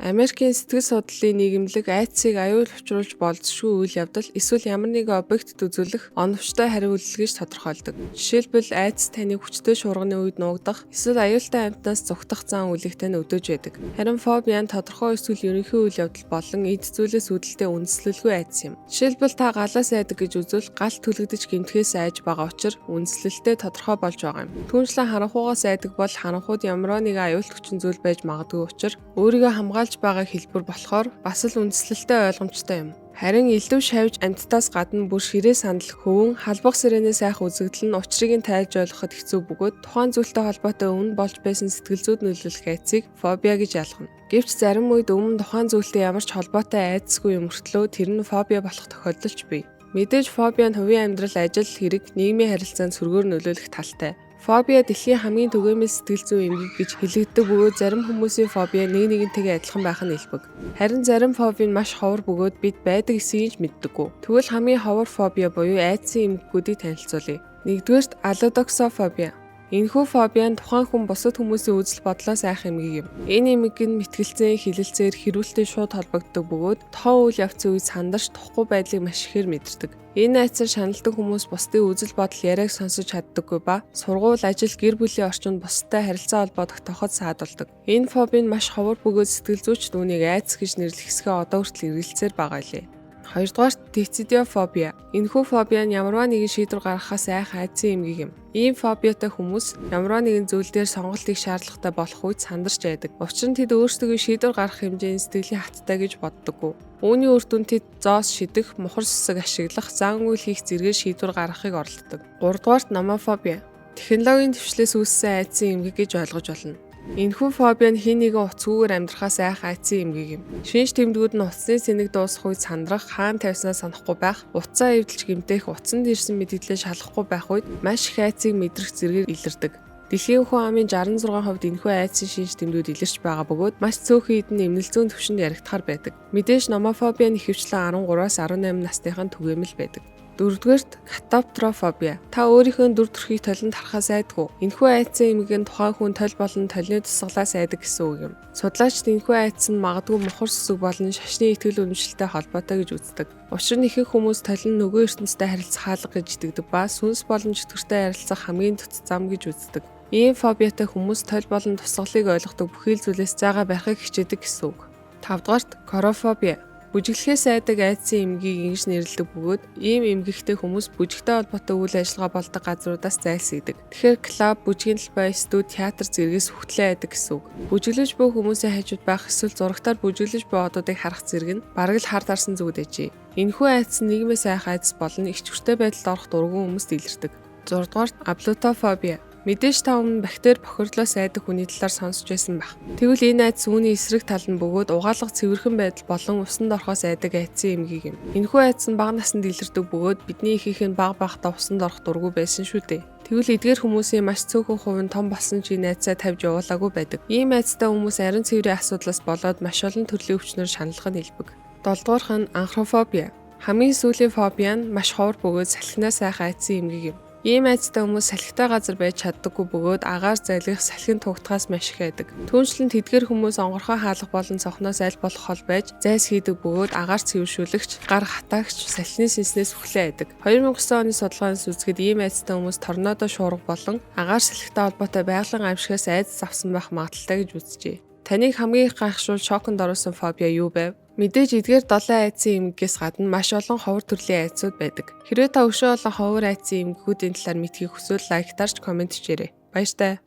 Америкийн сэтгэл судлалын нийгэмлэг айдсыг аюул учруулж болзошгүй үйл явдал эсвэл ямар нэгэн объектэд үзүүлэх оновчтой хариу үйлдэл гэж тодорхойлдог. Жишээлбэл, айдас таны хүчтэй шуурганы үед нуугдах эсвэл аюултай амьтнаас зугтах зан үйлийг тань өдөөж байдаг. Харин фобиа нь тодорхой эсвэл ерөнхий үйл явдал болон эд зүйлээс үүдэлтэй үндэслэлгүй айдас юм. Жишээлбэл, та галаас айдаг гэж үзвэл гал түлэгдэж гэмтэхээс айж байгаа учир үндэслэлтэй тодорхой болж байгаа юм. Түүнчлэн харанхуйгаас айдаг бол харанхуйд ямар нэгэн аюулт хүчин зүйл байж магадгүй учир өөрийгөө хамгаалж байгаа хэлбэр болохоор бас л үндэслэлтэй ойлгомжтой юм. Харин элдэв шавж амьтдаас гадна бүр ширээ сандал, хөвөн, халбага сэрэнээс айх үзэгдэл нь учрыг нь тайлж ойлгоход хэцүү бөгөөд тухайн зүйлтэй холбоотой өмнө болж байсан сэтгэл зүйд нөлөөлөх айдсыг фобиа гэж ялгана. Гэвч зарим үед өмнө тухайн зүйлтэй ямар ч холбоотой айдасгүй юм мөртлөө тэр нь фобиа болох тохиолдол ч бий. Мэдээж фобиа нь хувийн амьдрал, ажил хэрэг, нийгмийн харилцаанд сөргөөр нөлөөлөх талтай. Фобиа дэлхийн хамгийн түгээмэл сэтгэл зүйн эмгэг гэж хэлэгддэг бөгөөд зарим хүмүүсийн фобиа нэг нэгэнтэйгээ адилхан байх нь элбэг. Харин зарим фоби нь маш ховор бөгөөд бид байдаг эсэхийг ч мэддэггүй. Тэгвэл хамгийн ховор фобиа буюу айдсын эмгэгүүдийг танилцуулъя. Нэгдүгээрт аллодоксофобиа. Энэхүү фобиа нь тухайн хүн бусад хүмүүсийн үзэл бодлоос айх эмгэг юм. Энэ эмгэг нь мэтгэлцээн, хэлэлцээр, хэрүүлтэй шууд холбогддог бөгөөд тухайн үйл явцын үед сандарч тухгүй байдлыг маш ихээр мэдэрдэг. Энэ айдсаар шаналдаг хүмүүс бусдын үзэл бодол, яриаг сонсож чаддаггүй ба сургууль, ажил, гэр бүлийн орчинд бусадтай харилцаа холбоо тогтооход саадулдаг. Энэ фоби нь маш ховор бөгөөд сэтгэл зүйчид үүнийг айдас гэж нэрлэх эсэхээ одоо хүртэл эргэлзсээр байгаа билээ. Хоёрдугаарт децидиофобиа. Энэхүү фобиа нь ямарваа нэгэн шийдвэр гаргахаас айх айдсын эмгэг юм. Ийм фобиатай хүмүүс ямарваа нэгэн зүйл дээр сонголт хийх шаардлагатай болох үед сандарч айдаг. Учир нь тэд өөрсдөө шийдвэр гаргах хэмжээний сэтгэлийн хаттай гэж боддоггүй. Үүний үр дүнд тэд зоос шидэх, мухар сүсэг ашиглах, зан үйл хийх зэргээр шийдвэр гаргахыг оролддог. Гуравдугаарт номофобиа. Технологийн дэвшлээс үүссэн айдсын эмгэг гэж ойлгож болно. Энэхүү фобиа нь хэн нэгэн утасгүйгээр амьдрахаас айх айдсын эмгэг юм. Шинж тэмдгүүд нь утасны сэнэг дуусах үед сандрах, хаана тавьснаа санахгүй байх, утсаа эвдэлж гэмтэх, утсанд ирсэн мэдэгдлээ шалгахгүй байх үед маш их айдсыг мэдрэх зэргээр илэрдэг. Дэлхийн хүн амын 66% энэхүү айдсын шинж тэмдгүүд илэрч байгаа бөгөөд маш цөөхөн хэд нь эмнэл зүйн түвшинд яригдахаар байдаг. Мэдээж номофобиа нь ихэвчлэн 13-аас 18 насныхан түгээмэл байдаг. Дөрөвдүгээрт катаптрофобиа. Та өөрийнхөө дүр төрхийг толинд харахаас айдаг уу? Энэхүү айдсын эмгэг нь тухайн хүн толь болон толины тусгалаас айдаг гэсэн үг юм. Судлаачид энэхүү айдас нь магадгүй мухар сүсэг болон шашны итгэл үнэмшилтэй холбоотой гэж үздэг. Учир нь ихэнх хүмүүс толь нь нөгөө ертөнцтэй харилцах хаалга гэж итгэдэг ба сүнс болон чөтгөртэй харилцах хамгийн зүт зам гэж үздэг. Ийм фобиатай хүмүүс толь болон тусгалыг ойлгодог бүхий л зүйлээс зайгаа барихыг хичээдэг гэсэн үг. Тавдугаарт корофобиа. Бүжиглэхээс айдаг айдсын эмгэгийг ингэж нэрлэдэг бөгөөд ийм эмгэгтэй хүмүүс бүжигтэй холбоотой үйл ажиллагаа болдог газруудаас зайлсхийдэг. Тэгэхээр клуб, бүжгийн талбай, студи, театр зэргээс үхтлээ айдаг гэсэн үг. Бүжиглэж буй хүмүүсийн хажууд байх эсвэл зурагтаар бүжиглэж буй одуудыг харах зэрэг нь бараг л хар дарсан зүгд ажээ. Энэхүү айдас нь нийгмээс айх айдас болон эгч хүртэй байдалд орох дургүй хүмүүст илэрдэг. Зургаадугаарт аблутофобиа. Мэдээж та өмнө бактери бохирдлоос айдаг хүний талаар сонсч байсан байх. Тэгвэл энэ айдас үүний эсрэг тал нь бөгөөд угаалга, цэвэрхэн байдал болон усанд орохоос айдаг айдсын эмгэг юм. Энэхүү айдас нь бага наснд илэрдэг бөгөөд бидний ихэнх нь бага байхдаа усанд орох дургүй байсан шүү дээ. Тэгвэл эдгээр хүмүүсийн маш цөөхөн хувь нь том болсон ч энэ айдсаа тавьж явуулаагүй байдаг. Ийм айдастай хүмүүс ариун цэврийн асуудлаас болоод маш олон төрлийн өвчнөөр шаналлах нь элбэг. Долдугаарх нь анхрофобиа. Хамгийн сүүлийн фобиа нь маш ховор бөгөөд салхинаас айх айдсын эмгэг юм. Ийм айдастай хүмүүс салхитай газар байж чаддаггүй бөгөөд агаар залгих, салхин тугдахаас маш их айдаг. Түүнчлэн тэдгээр хүмүүс онгорхой хаалга болон цонхноос аль болох хол байж зайлсхийдэг бөгөөд агаар цэвэршүүлэгч, гар хатаагч, салхины сэнснээс үхлээ айдаг. 2009 оны судалгаанаас үзэхэд ийм айдастай хүмүүс торнадо, шуурга болон агаар салхитай холбоотой байгалийн гамшигаас айдас авсан байх магадлалтай гэж үзжээ. Таныг хамгийн их гайхшруулж шоконд оруулсан фобиа юу байв? Мэдээж эдгээр 7 айдсын эмгэгээс гадна маш олон ховор төрлийн айдсууд байдаг. Хэрвээ та өшөө олон ховор айдсын эмгэгүүдийн талаар мэдэхийг хүсвэл лайк дарж коммент хийрэй. Баяртай.